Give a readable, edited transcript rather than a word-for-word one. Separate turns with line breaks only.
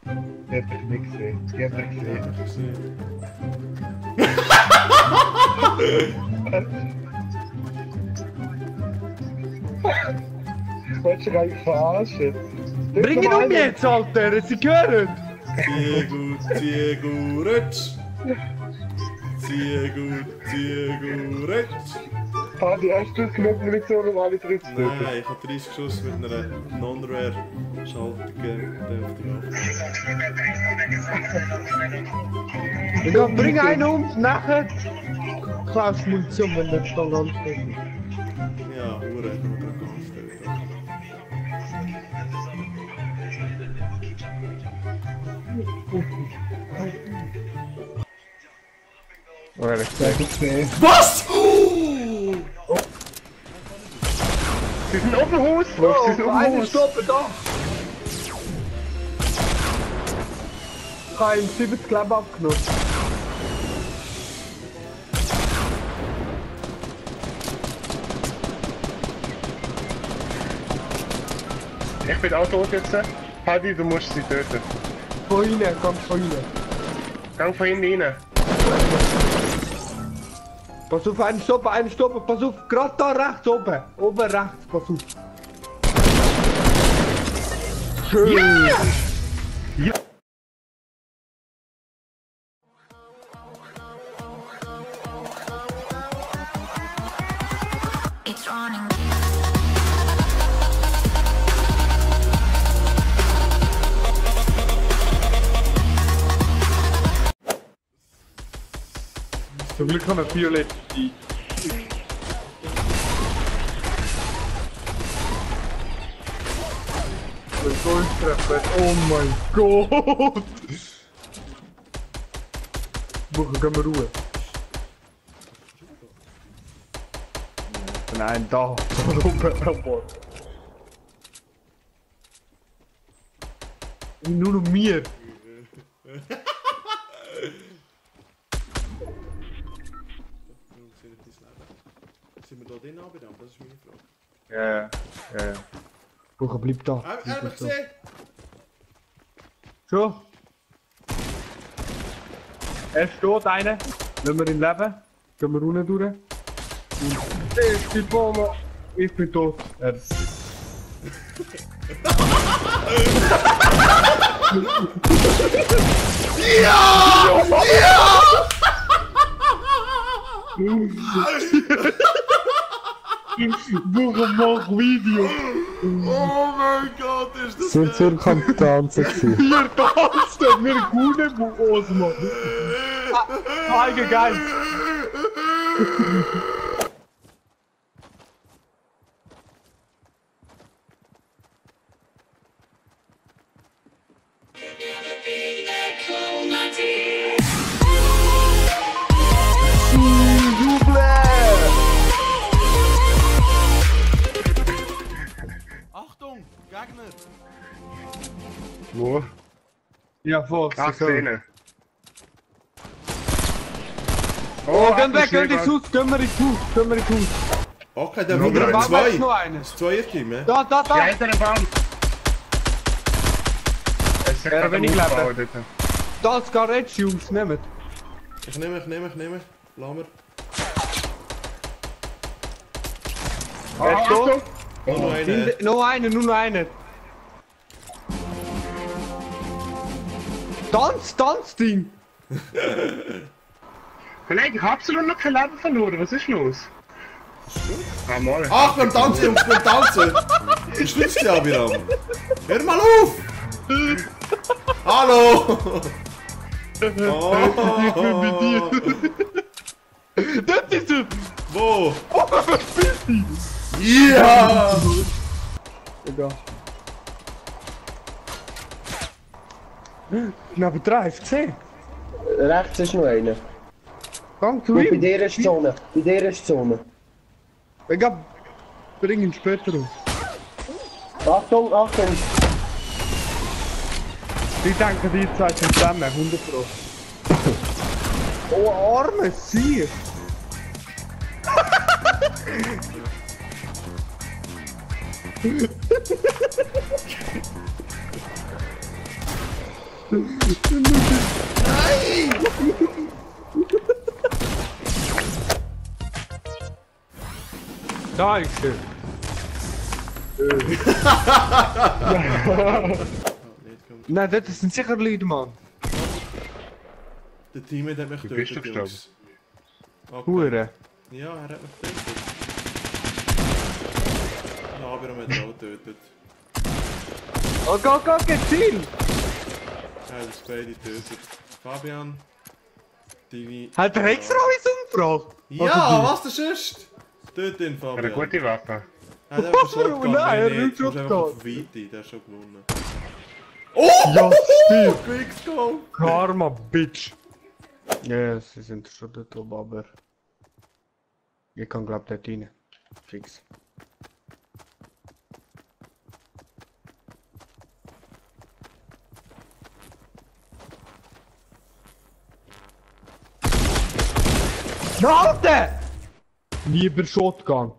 Die hat mich nicht gesehen. Die hat mich gesehen. Ich wollte dich gar nicht verarschen.
Bring ihn um jetzt, Alter! Sie gehören!
Sehr gut, rutsch! Sehr gut,
Fadi, hast du das Knopfmunition um alle 30 Minuten?
Nein, ich habe 30 Schuss mit einer Non-Rare-Schaltung
Ja, bring einen um, nachher klaust du Munition, wenn der Stall ansteht.
Ja, Hure, ich habe gerade angestellt.
Oder ich zeig es nicht.
Was?
Sie sind auf dem Haus, Bro. Sie sind auf dem
Eine
Haus.
stoppen, da! Ich habe ihm 70 Leben abgenommen.
Ich bin auch tot jetzt. Fadi, du musst sie töten.
Von innen, komm von innen.
Gang von hinten rein.
Pass auf, einen stoppen, pass auf, gerade da rechts oben. Oben rechts, pass auf. Schön.
Ja!
It's running.
Zum Glück haben wir Violett. Goldtreffer, oh mein Gott! Wochen gehen wir Ruhe. Nein, da, oben. Nur noch mir.
Sind wir da drin anbelangt? Das ist meine Frage.
Ja. Wochen bleibt da.
Er hat mich gesehen!
Schon? Er steht einer. Lassen wir ihn leben. Gehen wir unten durch. Und erste Bombe. Ich bin tot. Er.
Ja!
Wochen mach Video.
Oh mein Gott, ist das
Sind circa am Tanzen gewesen.
Wir tanzen, wir gute Osman. Zeige geil.
Achtung, Gegner!
Wo?
Ja, voll.
Ach, Szene.
Oh, gehen weg, gehen ins Haus, gehen wir ins Haus.
Okay, der
Nummer
Nummer
Warte, noch
2.
einer.
Das ist 2 Team, ne?
Da.
Ja, hinter dem Baum. Es
Ja, wenn ich
lebe.
lebe. Das Garage, Jungs, nehmt.
Ich nehme. Lass mir.
Er ist tot.
Oh, noch eine.
Noch einer, nur noch einer. Tanzding!
Kollege, ich hab absolut noch kein Leben verloren. Was ist los? Ah, mal.
Ach, beim Tanzen, Jungs, beim Tanzen! Du schlüpfst ja, Abiram! Hör mal auf! Hallo! Oh.
Das ist er!
Wo?
Oh, was bist du?
Ja!
Egal. Neben dran, hast du gesehen?
Rechts ist noch einer.
Gang zu
Bei
ihm.
dir ist die Zone. Bei dir ist die Zone.
Egal, bring ihn später raus.
Achtung, Achtung.
Ich denke, die zwei sind zusammen, 100 Pro. Oh, arme Sieg! Da ist er. Nein, das sind sicher Leute, Mann.
Der Teammate hat mich
Du bist
getötet,
doch
Jungs. Okay.
Hure.
Ja, er hat mich getötet. Ja, aber er hat mich auch getötet.
Okay, Ziel!
Er hat uns beide getötet. Fabian. Deine...
Hat er extra uns umgebracht?
Ja, was denn sonst? Töte ihn,
Eine
Fabian.
gute Waffe.
Er hat einfach Shotgun,
Nein, er
nein,
will
nicht. Du musst einfach
Shotgun.
auf Weite, der hat schon gewonnen.
Ja, stimmt!
Quickscope!
Karma, Bitch! Ja, sie sind schon dort oben, aber... Ich kann glaub dort rein. Fix. Alter! Lieber Shotgun.